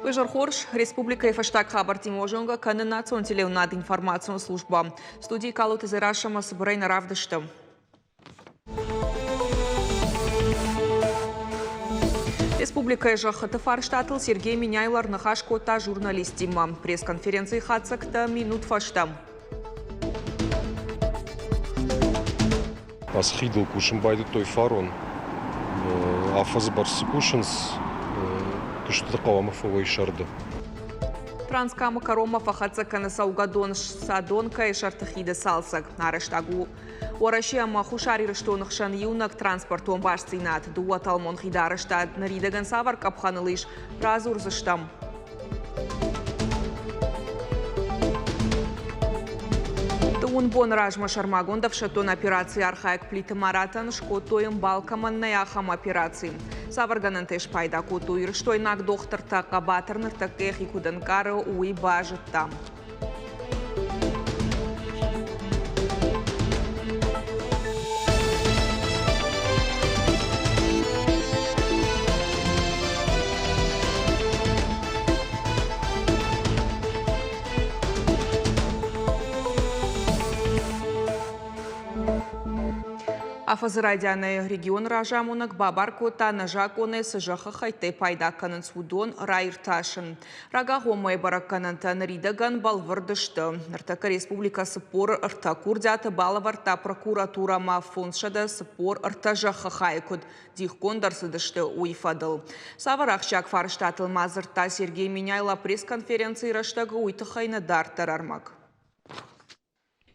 Изӕр хорз. Республикӕйы фӕстаг хабӕрттимӕ зонгӕ кӕны национ телеуынынады информацион службӕ. Студийы Калоты Дзерассӕмӕ цыбырӕй нӕ равдысты. Республикӕйы зӕххыты фарстатыл Сергей Меняйло ӕрныхас кодта журналисттимӕ. Пресс-конференцийы хатдзӕгтӕ минут фӕстӕ. Ацы хидыл кусын байдыдтой фарон. Афӕдзы бӕрц цы кусынц, куыстыты хъуамӕ фӕуой сӕрды. Транскамы кӕронмӕ фӕхӕццӕ кӕны цӕугӕдон Садонкӕйы сӕрты хиды цалцӕг. Арӕзтаг у Уӕрӕсе ӕмӕ Хуссар Ирыстоны хсӕн иунӕг транспортон бастдзинад. Дыууӕтӕлмон хиды арӕзтад ныридӕгӕн цавӕр къӕпхӕныл ис, радзурдзыстӕм. Дыууын боны размӕ сӕрмагонд ӕфсӕддон операцийы архайӕг Плиты Маратӕн скодтой ӕмбал кӕмӕн нӕй, ахӕм операци. Цавӕр гӕнӕнтӕй спайда кодтой ирыстойнаг дохтыртӕ, хъӕбатыр ныртӕккӕ йӕхи куыд ӕнкъары, уый базыдта. Афӕдзы райдианӕй регионы разамонӕг бабар кодта, нӕзакъонӕй цы зӕххы хӕйттӕй пайда кӕнынц, уыдон раиртасын. Рагагъоммӕйы бӕрӕггӕнӕнтӕ ныридӕгӕн бӕлвырд сты. Ныртӕккӕ республикӕ 43 курдиаты балӕвӕрдта прокуратурӕмӕ 543 зӕххы хайы куыд дихгонд ӕрцыдысты, уый фӕдыл. Цавӕр ахсджиаг фарстатыл ма дзырдта Сергей Меняйло пресс-конференцийы рӕстӕг, уый тыххӕй нӕ дарддӕр ӕрмӕг.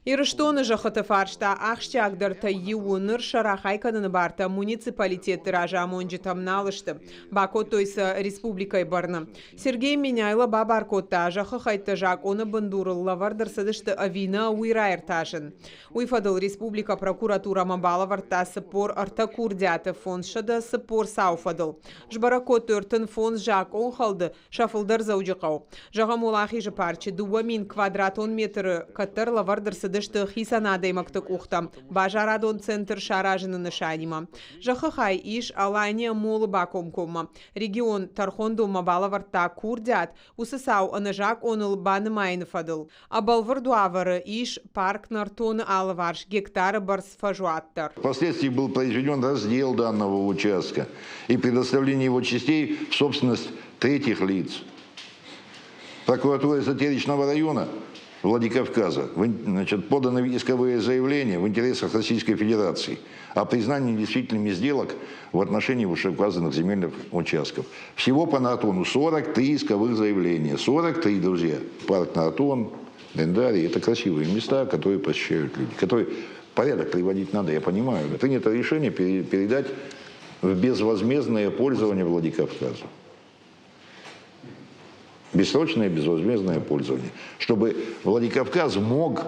Ирыстоны зӕххыты фарста ахсджиагдӕртӕй иу у. Ныр сӕ рахай кӕныны бартӕ муниципалитетты разамонджытӕм нал сты. Бакодтой сӕ республикӕйы бӕрны. Сергей Меняйло бабар кодта, зӕххы хӕйттӕ закъоны бындурыл лӕвӕрд ӕрцыдысты ӕви нӕ, уый раиртасын. Уый фӕдыл республикӕ прокуратурӕмӕ балӕвӕрдта 43 курдиаты 540 цауы фӕдыл. Сбӕрӕг кодтой 35 закъонхӕлды, сӕ фылдӕр Дзӕуджыхъӕу. Зӕгъӕм, Уӕлахизы парчы 2000 квадратон метры кӕддӕр лӕвӕрд ӕрцыдысты хицӕн адӕймӕгты къухтӕм базарадон центр саразыны нысанимӕ. Зӕххы хай ис Алания Молы бакомкоммӕ. Регион тӕрхондонмӕ балӕвӕрдта курдиат уыцы цау ӕнӕзакъоныл банымайыны фӕдыл. Ӕбӕлвырд уавӕры ис парк Нӕртоны алыварс гектары бӕрц фӕзуат дӕр. Впоследствии был произведен раздел данного участка и предоставление его частей в собственность третьих лиц. Прокуратура Эзотеричного района Владикавказа, значит, поданы исковые заявления в интересах Российской Федерации о признании недействительными сделок в отношении вышеуказанных земельных участков. Всего по Нартону 43 исковых заявления. 43, друзья. Парк Нартон, Дендарий – это красивые места, которые посещают люди, которые порядок приводить надо, я понимаю. Принято решение передать в безвозмездное пользование Владикавказу. Бессрочное безвозмездное пользование. Чтобы Владикавказ мог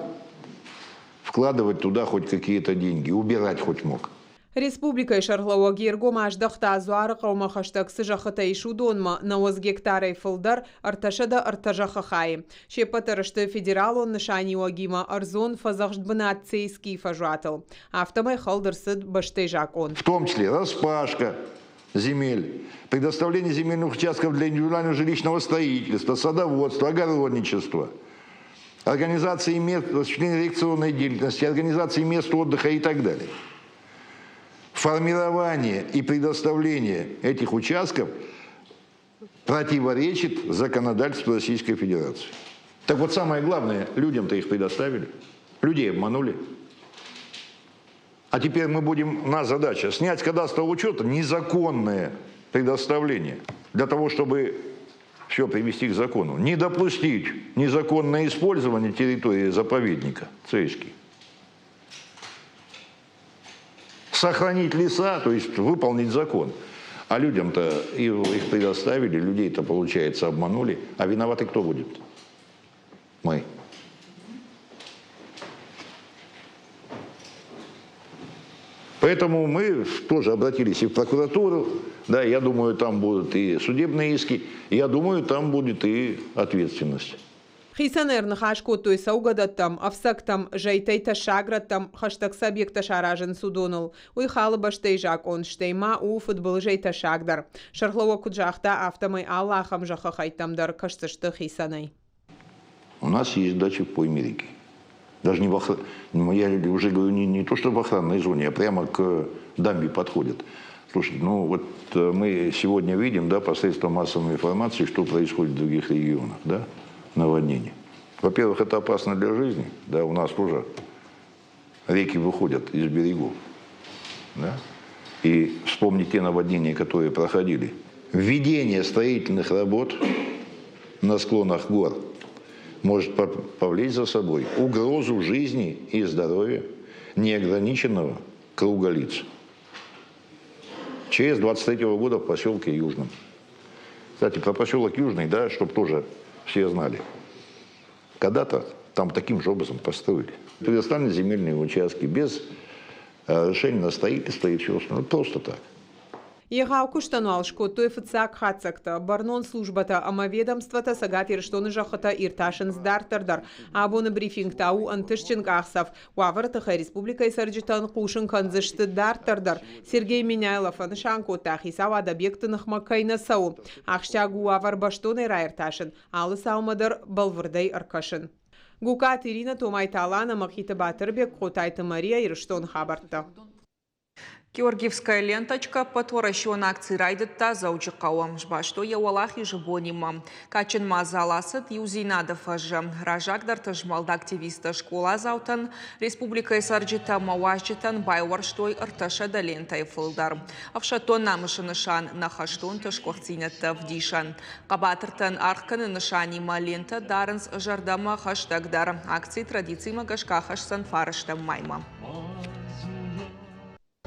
вкладывать туда хоть какие-то деньги, убирать хоть мог. Республикӕйы сӕргълӕууӕг йе ргом аздӕхта Дзуарыхъӕумӕ хӕстӕг цы зӕххытӕ ис, уыдонмӕ, 90 гектарӕй фылдӕр, 303 зӕххы хайы. Се ппӕт дӕр сты федералон нысаниуӕгимӕ ӕрдзон фӕдзӕхст бынат Цейскийы фӕзуатыл. Афтӕмӕй хӕлд ӕрцыд бӕстӕйы закъон. В том числе распашка земель, предоставление земельных участков для индивидуального жилищного строительства, садоводства, огородничества, организации мест осуществления рекреационной деятельности, организации мест отдыха и так далее. Формирование и предоставление этих участков противоречит законодательству Российской Федерации. Так вот, самое главное, людям-то их предоставили, людей обманули. А теперь мы будем, у нас задача снять с кадастрового учета незаконное предоставление для того, чтобы все привести к закону. Не допустить незаконное использование территории заповедника Цейский. Сохранить леса, то есть выполнить закон. А людям-то их предоставили, людей-то, получается, обманули. А виноваты кто будет? Мы. Поэтому мы тоже обратились и в прокуратуру, да, я думаю, там будут и судебные иски, я думаю, там будет и ответственность. Хицӕнӕй ӕрныхас кодтой цӕугӕдӕттӕм, ӕфцӕгтӕм, зӕйтӕй тӕссаг рӕттӕм хӕстӕг цы объекттӕ саразынц, уыдоныл. Уый халы бӕстӕйы закъон, стӕй ма у фыдбылызӕй тӕссаг дӕр. Сӕргълӕууӕг куыд загъта, афтӕмӕй алы ахӕм зӕххы хӕйттӕм дӕр кӕсдзысты хицӕнӕй. У нас есть дачи в пойме реки. Даже не в охр... Я уже говорю не то, что в охранной зоне, а прямо к дамбе подходят. Слушайте, ну вот мы сегодня видим, да, посредством массовой информации, что происходит в других регионах, да, наводнение. Во-первых, это опасно для жизни, да, у нас тоже реки выходят из берегов, да, и вспомнить те наводнения, которые проходили. Введение строительных работ на склонах гор может повлечь за собой угрозу жизни и здоровья неограниченного круга лиц. Через 23 года в поселке Южном. Кстати, про поселок Южный, да, чтобы тоже все знали. Когда-то там таким же образом построили. Предоставлены земельные участки без решения на строительство и все остальное. Просто так. Егъау куыстӕн уал скодтой фыццаг хатдзӕгтӕ. Бӕрнон службӕтӕ ӕмӕ ведомствотӕ Цӕгат Ирыстоны зӕххытӕ иртасынц дарддӕр дӕр. Абоны брифинг та у ӕнтыстджын къахдзӕф. Уавӕры тыххӕй республикӕйы цӕрджытӕн хъусын кӕндзысты дарддӕр дӕр. Сергей Меняйло фӕнысан кодта, хицауад объекты ныхмӕ кӕй нӕ цӕуы. Ахсджиаг у уавӕр бӕстонӕй раиртасын, алы цаумӕ дӕр бӕлвырдӕй ӕркӕсын. Гукаты Ирина, Томайты Алан ӕмӕ Хиты Батырбег, Хъотайты Мария, Ирыстоны хабӕрттӕ. Георгиевская ленточка ӕппӕтуӕрӕсеон акци райдыдта Дзӕуджыхъӕуы. Сбастой йӕ Уӕлахизы бонимӕ. Кадджын мадзал ацыд Иудзинады фӕзы. Раззагдӕрты змӕлд активисттӕ скъоладзаутӕн, республикӕйы цӕрджытӕ ӕмӕ уазджытӕн байуӕрстой 300 лентӕйы фылдӕр. Ӕфсӕддон намысы нысан нӕ хӕстонты сгуыхтдзинӕдтӕ ӕвдисӕн. Хъӕбатыртӕн аргъ кӕныны нысанимӕ лентӕ дарынц зӕрдӕмӕ хӕстӕгдӕр. Акци традицимӕ гӕсгӕ ахӕсдзӕн фарӕстӕм маймӕ.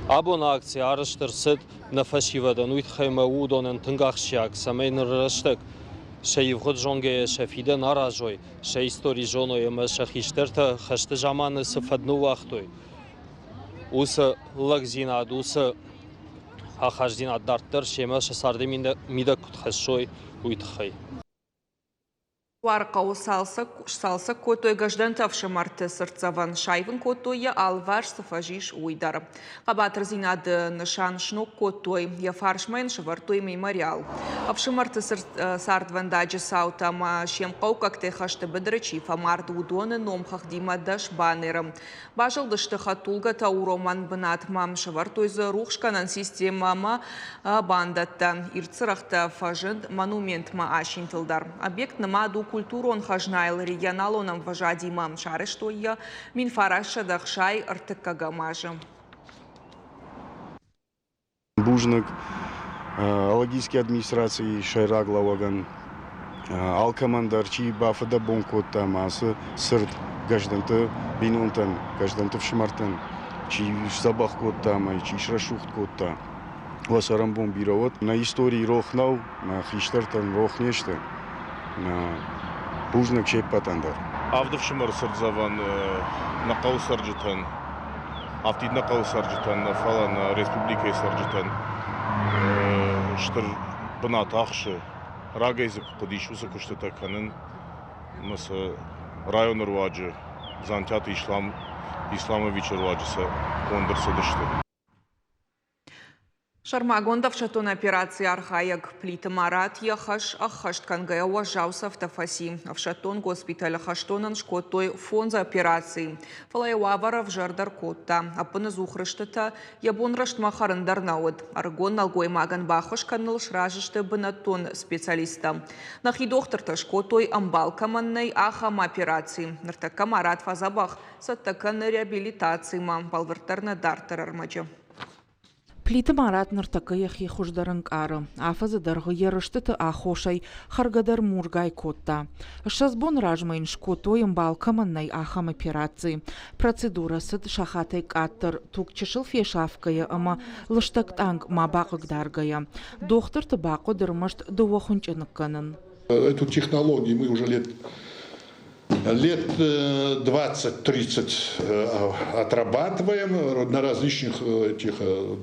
Абон акци арӕзт ӕрцыд нӕ фӕсивӕдӕн, уый тыххӕй ӕмӕ уыдонӕн тынг ахсджиаг, цӕмӕй ныр рӕстӕг сӕ ивгъуыд зонгӕйӕ сӕ фидӕн аразой, сӕ истори зоной ӕмӕ сӕ хистӕртӕ хӕсты заманы цы фӕд ныууагътой, уыцы лӕгдзинад, уыцы ахастдзинад дарддӕр семӕ сӕ царды мидӕг куыд хӕссой, уый тыххӕй. Дзуарыхъӕуы сцалцӕг кодтой Гӕздӕнты ӕфсымӕрты цыртдзӕвӕн, саивын кодтой йӕ алыварс цы фӕз ис, уый дӕр. Хъӕбатырдзинады нысан сног кодтой, йӕ фарсмӕ йын сӕвӕрдтой мемориал. Ӕфсымӕрты цардвӕндаджы цаутӕ ӕмӕ се мхъӕуккӕгтӕй хӕсты быдыры чи фӕмард, уыдоны номхыгъдимӕ 10 баннеры. Базылдысты хӕдтулгӕтӕ уромӕн бынатмӕ, сӕвӕрдтой дзы рухсгӕнӕн системӕ ӕмӕ бандӕттӕ. Ирд цырӕгътӕ фӕзынд монументмӕ асинтыл дӕр. Объект нымад у культурон хӕзнайыл регионалон ӕмвӕзадимӕ. Сарӕзтой йӕ 1963 азы. Бузныг Алагирский администрацийы сӕйраг лӕууӕгӕн, алкӕмӕн дӕр чи бафыдӕбон кодта ӕмӕ ацы цырд Гӕздӕнты бинонтӕн, Гӕздӕнты фсымӕртӕн чи сдзӕбӕх кодта ӕмӕ чи срӕсугъд кодта. Уӕ цӕрӕнбон бирӕ уӕд. Нӕ истори рох нӕу, нӕ хистӕртӕн рох не сты. Бузныг се ппӕтӕн дӕр. Авд ӕфсымӕры цыртдзӕвӕн нӕ хъӕуы цӕрджытӕн, афтид нӕ хъӕуы цӕрджытӕн нӕ, фӕлӕ нӕ республикӕйы цӕрджытӕн стыр бынат ахсы. Рагӕй дзы хъуыдис уыцы куыстытӕ кӕнын ӕмӕ сӕ районы руаджы Дзантиаты Ислам Исламовичы руаджы сӕ конд ӕрцыдысты. Сӕрмагонд ӕфсӕддон операцийы архайӕг Плиты Марат йӕ хӕс ӕххӕст кӕнгӕйӕ уӕззау цӕфтӕ фӕци. Ӕфсӕддон госпиталы хӕстонӕн скодтой фондз операцийы, фӕлӕ йӕ уавӕр ӕвзӕрдӕр кодта. Ӕппынӕдзух рыстытӕ йӕ бон рӕстмӕ хӕрын дӕр нӕ уыд. Ӕрыгон нӕлгоймагӕн баххуыс кӕныныл сразы сты бынӕттон специалисттӕ. Нӕхи дохтыртӕ скодтой, ӕмбал кӕмӕн нӕй, ахӕм операци. Ныртӕккӕ Марат фӕдзӕбӕх, цӕттӕ кӕны реабилитацимӕ, бӕлвырддӕр нӕ дарддӕр ӕрмӕджы. Плиты Марат ныртӕккӕ йӕхи хуыздӕр ӕнкъары. Афӕдзы дӕргъы йӕ рыстыты аххосӕй хӕргӕ дӕр мургай кодта. 20 боны размӕ йын скодтой, ӕмбал кӕмӕн нӕй, ахӕм операци. Процедурӕ цыд сахатӕй къаддӕр, туг чысыл фесафгӕйӕ ӕмӕ лыстӕг тъанг ма бахъыгдаргӕйӕ. Дохтырты бахъуыд ӕрмӕст дыууӕ хуынчъы ныккӕнын. Эту технологию мы уже лет Лет 20-30 отрабатываем на различных этих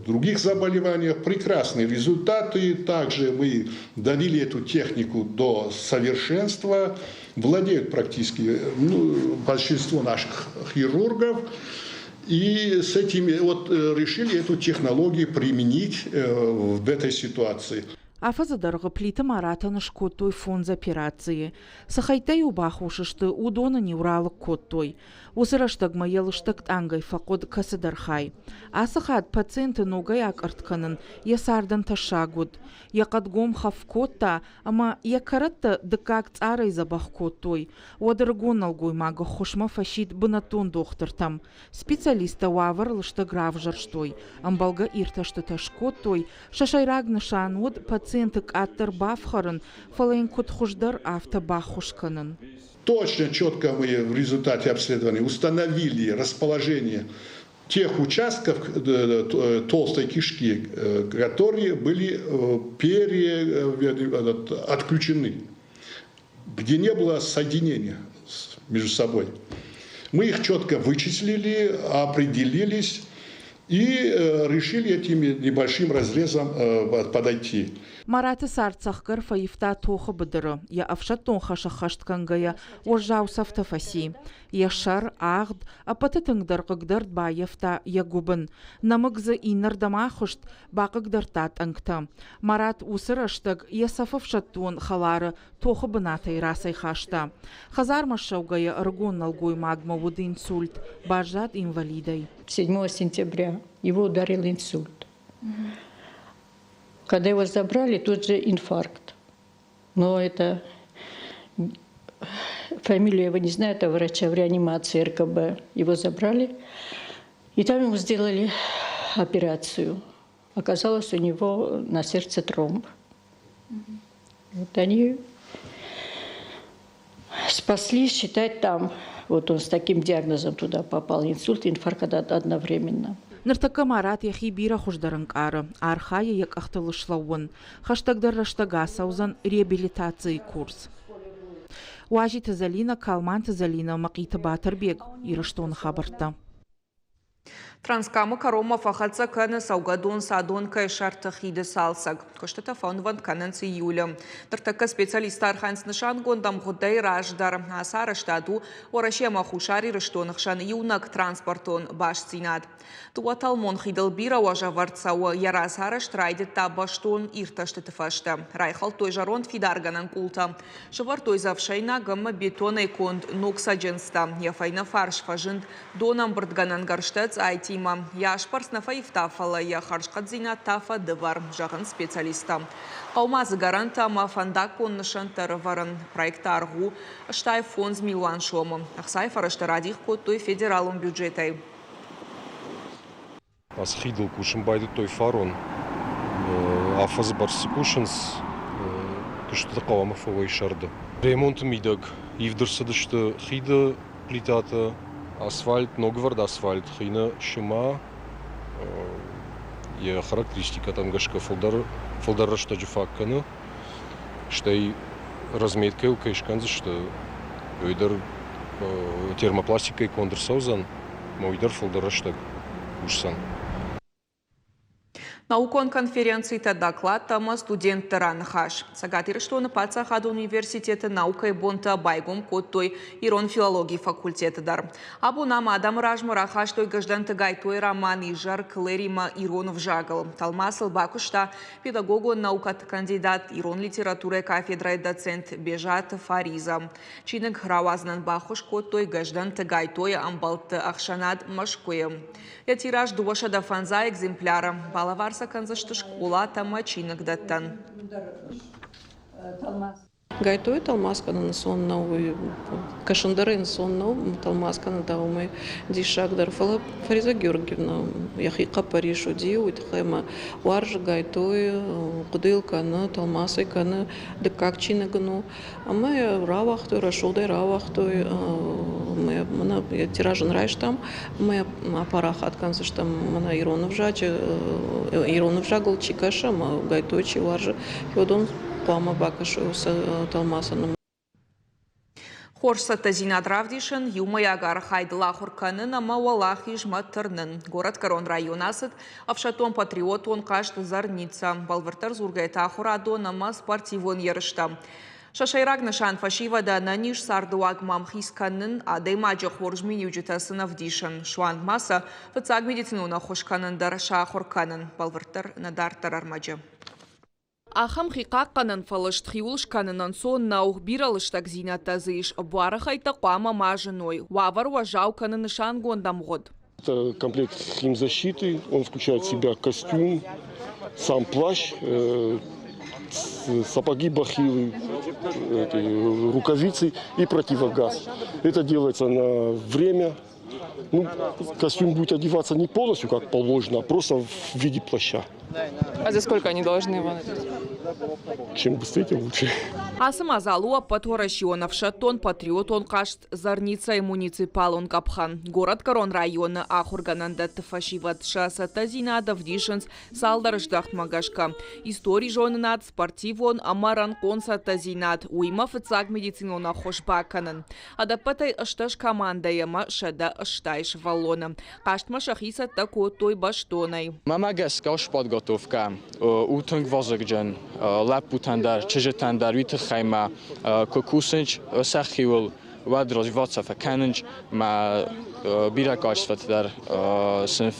других заболеваниях. Прекрасные результаты. Также мы довели эту технику до совершенства. Владеют практически ну, большинство наших хирургов. И с этими вот решили эту технологию применить в этой ситуации. Афӕдзы дӕргъы Плиты Маратӕн скодтой фондз операцийы. Цы хӕйттӕ-иу бахус сты, уыдон ын-иу ралыг кодтой. Уыцы рӕстӕгмӕ йӕ лыстӕг тъангӕй фӕхъуыд кӕцыдӕр хай. Ацы хатт пациенты ногӕй акъӕртт кӕнын йӕ цардӕн тӕссаг уыд. Йӕ хъӕдгом хӕф кодта ӕмӕ йӕ кӕрӕттӕ дыккаг цъарӕй дзӕбӕх кодтой. Уӕд ӕрыгон нӕлгоймаг ӕххуысмӕ фӕсидт бынӕттон дохтыртӕм. Специалисттӕ уавӕр лыстӕг равзӕрстой, ӕмбӕлгӕ иртӕстытӕ скодтой, сӕ сӕйраг нысан уыд пациенты къаддӕр бафхӕрын, фӕлӕ йын куыд хуыздӕр, афтӕ баххуыс кӕнын. Точно, четко мы в результате обследования установили расположение тех участков толстой кишки, которые были пере, отключены, где не было соединения между собой. Мы их четко вычислили, определились и решили этим небольшим разрезом подойти. Мараты цард цӕхгӕр фӕивта тохы быдыры, йӕ ӕфсӕддон хӕс ӕххӕст кӕнгӕйӕ уӕззау цӕфтӕ фӕци. Йӕ сӕр, агъд, ӕппӕты тынгдӕр хъыгдӕрд баййӕфта йӕ гуыбын. Нӕмыг дзы иннӕрдӕм ахызт, бахъыгдардта тъӕнгтӕ. Марат уыцы рӕстӕг йӕ цӕф ӕфсӕддон хӕлары тохы бынатӕй рацӕйхаста. Хӕдзармӕ ссӕугӕйӕ ӕрыгон нӕлгоймагмӕ уыд инсульт, баззад инвалидӕй. 7 сентября его ударил инсульт. Когда его забрали, тут же инфаркт. Но это фамилию его не знаю, это врача в реанимации РКБ. Его забрали, и там ему сделали операцию. Оказалось, у него на сердце тромб. Вот они спасли, считать там. Вот он с таким диагнозом туда попал, инсульт, инфаркт одновременно. Ныртӕккӕ Марат йӕхи бирӕ хуыздӕр ӕнкъары, архайы йӕ къӕхтыл слӕууын. Хӕстӕгдӕр рӕстӕг ацӕудзӕн реабилитацийы курс. Уазиты Зӕлинӕ, Калманты Зӕлинӕ, Мӕхъиты Батырбег, Ирыстоны хабӕрттӕ. Транскамы кӕронмӕ фӕхӕццӕ кӕны цӕугӕдон Садонкӕйы сӕрты хиды цалцӕг. Куыстытӕ фӕнвӕнд кӕнынц июлы. Ныртӕккӕ специалисттӕ архайынц нысангонд ӕмгъуыдӕй раздӕр. Ацы арӕзтад у Уӕрӕсе ӕмӕ Хуссар Ирыстоны хсӕн иунӕг транспортон бастдзинад. Дыууӕтӕлмон хидыл бирӕ уӕзӕвӕрд цӕуы, йӕ рацарӕзт райдыдта бӕстон иртӕстыты фӕстӕ. Райхӕлдтой зӕронд фидаргӕнӕн къултӕ. Сӕвӕрдтой дзы ӕфсӕйнаг ӕмӕ бетонӕй конд ног цӕджындзтӕ. Йӕ фӕйнӕ фарс фӕзынд донӕмбырдгӕнӕн гӕрзтӕ цъайтимӕ. Йӕ асбӕрц нӕ фӕивта, фӕлӕ йӕ хӕрзхъӕддзинад та фӕдывӕр, зӕгъынц специалисттӕ. Хъӕумӕ дзы гӕрӕнтӕ ӕмӕ фӕндаггон нысӕнттӕ ӕрӕвӕрын. Проекты аргъ у 85 милуан сомы. Ӕхцайы фӕрӕзтӕ радих кодтой федералон бюджетӕй. Ацы хидыл кусын байдыдтой фарон. Афӕдзы бӕрц цы кусынц, куыстыты хъуамӕ фӕуой сӕрды. Ремонты мидӕг ивд ӕрцыдысты хиды плитӕтӕ, асфальт, ногвӕрд асфальт, хины сымӕ йӕ характеристикӕтӕм гӕсгӕ фылдӕр, фылдӕр рӕстӕджы фаг кӕны. Стӕй разметкӕйыл кӕй скӕндзысты, уый дӕр термопластикӕй конд ӕрцӕудзӕн, ӕмӕ уый дӕр фылдӕр рӕстӕг кусдзӕн. Наукон конференцитӕ, докладтӕ ӕмӕ студентты раныхас. Цӕгат Ирыстоны паддзахадон университеты наукӕйы бонтӕ байгом кодтой ирон филологийы факультеты дӕр. Абон ам адӕмы размӕ рахастой Гӕздӕнты Гайтойы роман «Изӕр Клэримӕ ирон ӕвзагыл». Тӕлмацыл бакуыста педагогон наукӕты кандидат, ирон литературӕйы кафедрӕйы доцент Бежаты Фариза. Чиныг рауадзынӕн баххуыс кодтой Гӕздӕнты Гайтойы ӕмбӕлтты ӕхсӕнад Мӕскуыйы. Йӕ тираж 250 экземпляры. Балӕвар сӕ кӕндзысты скъолатӕ ӕмӕ чиныгдӕттӕн. Гайтойы тӕлмац кӕнын ӕнцон нӕу, кӕсын дӕр ӕнцон нӕу, тӕлмац кӕнын та уымӕй диссагдӕр. Фӕлӕ Фариза Георгиевна йӕхи хъӕппӕрис уыди, уый тыххӕй ӕмӕ уарзы Гайтойы, хъуыды йыл кӕны, тӕлмац ӕй кӕны, дыккаг чиныг ын у. Ӕмӕ йӕ рауагътой, рӕсугъдӕй рауагътой, ӕмӕ мӕнӕ йӕ тираж ын райстам ӕмӕ йӕ апарахат кӕндзыстӕм мӕнӕ ирон ӕвзаджы, ирон ӕвзагыл чи кӕсы ӕмӕ Гайтойы чи уарзы, уыдон хъуамӕ бакӕсой уыцы тӕлмацӕн. Хорз цӕттӕдзинад равдисын, иумӕйаг архайдыл ахуыр кӕнын ӕмӕ уӕлахизмӕ тырнын. Горӕтгӕрон район ацыд ӕфсӕддон-патриотон хъазт «Зарница». Бӕлвырддӕр дзургӕйӕ та ахуырадон ӕмӕ спортивон ерыстӕ. Сӕ сӕйраг нысан фӕсивӕды ӕнӕниз цардыуагмӕ ӕмхиц кӕнын, адӕймаджы хорз миниуджытӕ сын ӕвдисын, суанг ма сӕ фыццаг медицинон ӕххуыс кӕнын дӕр сахуыр кӕнын. Бӕлвырддӕр нӕ дарддӕр ӕрмӕджы. Ахӕм хихъахъхъӕнӕн фӕлыст хиуыл скӕнын ӕнцон нӕу, бирӕ лыстӕгдзинӕдтӕ дзы ис, буары хӕйттӕ хъуамӕ ма зыной, уавӕр уӕззау кӕны нысангонд ӕмгъуыд. Это комплект химзащиты, он включает в себя костюм, сам плащ, сапоги бахилы, рукавицы и противогаз. Это делается на время. Ну, костюм будет одеваться не полностью, как положено, а просто в виде плаща. А за сколько они должны его надеть? Чем быстрее, тем лучше. Ацы мадзал у ӕппӕтуӕрӕсеон ӕфсӕддон-патриотон хъазт «Зарница-йы муниципалон къӕпхӕн». Горӕтгӕрон районы ахуыргӕнӕндӕтты фӕсивӕд сӕ цӕттӕдзинад ӕвдисынц цалдӕр здӕхтмӕ гӕсгӕ. Историзонынад, спортивон ӕмӕ рӕнхъон цӕттӕдзинад, уыимӕ фыццаг медицинон ӕххуыс бакӕнын. Ӕдӕппӕтӕй 18 командӕйы ӕмӕ 180 сывӕллоны. Хъазтмӕ сӕхи цӕттӕ кодтой бӕстонӕй. Мӕнмӕ гӕсгӕ подготовкӕ у тынг вазыгджын лӕппутӕн дӕр, чызджытӕн дӕр, уый тыххӕй ма куы кусынц сӕхиуыл, уӕд развиваться фӕкӕнынц мӕ бирӕ качествоты дӕр сын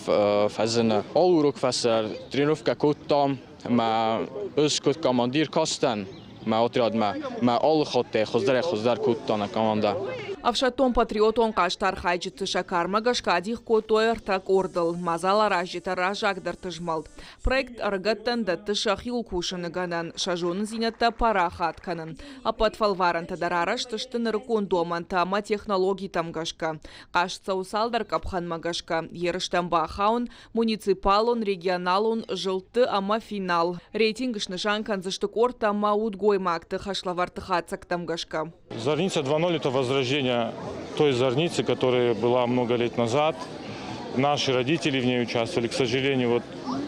фӕзыны. Алы урок фӕсӕр тренировкӕ кодтам, мӕ ӕз куыд командир кастӕн мӕ отрядмӕ, мӕ алы хаттӕй хуыздӕрӕй-хуыздӕр кодта нӕ командӕ. Ӕфсӕддон-патриотон хъазты архайджыты сӕ кармӕ гӕсгӕ адих кодтой ӕртӕ къордыл. Мадзаларазджытӕ раззагдӕрты змӕлд. Проект ӕрыгӕттӕн дӕтты сӕхиуыл кусыны гӕнӕн, сӕ зонындзинӕдтӕ парахат кӕнын. Ӕппӕт фӕлварӕнтӕ дӕр арӕзт сты нырыккон домӕнтӕ ӕмӕ технологитӕм гӕсгӕ. Хъазт цӕуы цалдӕр къӕпхӕнмӕ гӕсгӕ. Ерыстӕм бахауын муниципалон, регионалон зылдты ӕмӕ финал. Рейтинг снысан кӕндзысты къордтӕ ӕмӕ удгоймӕгты хӕслӕвӕрдты хатдзӕгтӕм гӕсгӕ. Зарница 2.0 – это возрождение той зарницы, которая была много лет назад. Наши родители в ней участвовали. К сожалению, вот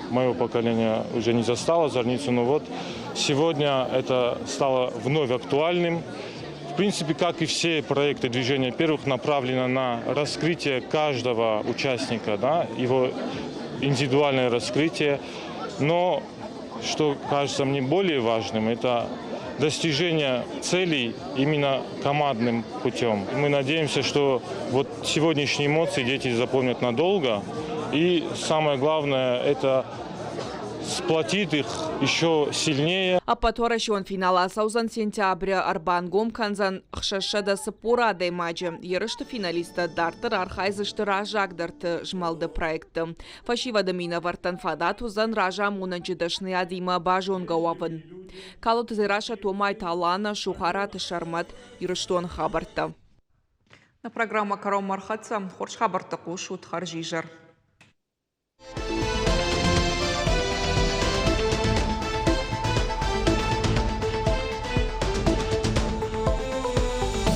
мое поколение уже не застало зарницу, но вот сегодня это стало вновь актуальным. В принципе, как и все проекты движения первых, направлено на раскрытие каждого участника, да, его индивидуальное раскрытие. Но, что кажется мне более важным, это достижение целей именно командным путем. Мы надеемся, что вот сегодняшние эмоции дети запомнят надолго. И самое главное, это сплотит их еще сильнее. Ӕппӕтуӕрӕсеон финал ацӕудзӕн сентябры, ӕрбангом кӕндзӕн 640 адӕймаджы. Ерысты финалисттӕ дарддӕр архайдзысты раззагдӕрты змӕлды проектты. Фӕсивӕды минӕвӕрттӕн фадат уыдзӕн разамонӕджы дӕсныйадимӕ базонгӕ уӕвын. Калоты Дзерассӕ, Томайты Алана, Сухараты Сӕрмӕт, Ирыстоны хабӕрттӕ. Нӕ программӕ кӕронмӕ ӕрхӕццӕ. Хорз хабӕрттӕ хъусут. Хӕрзизӕр.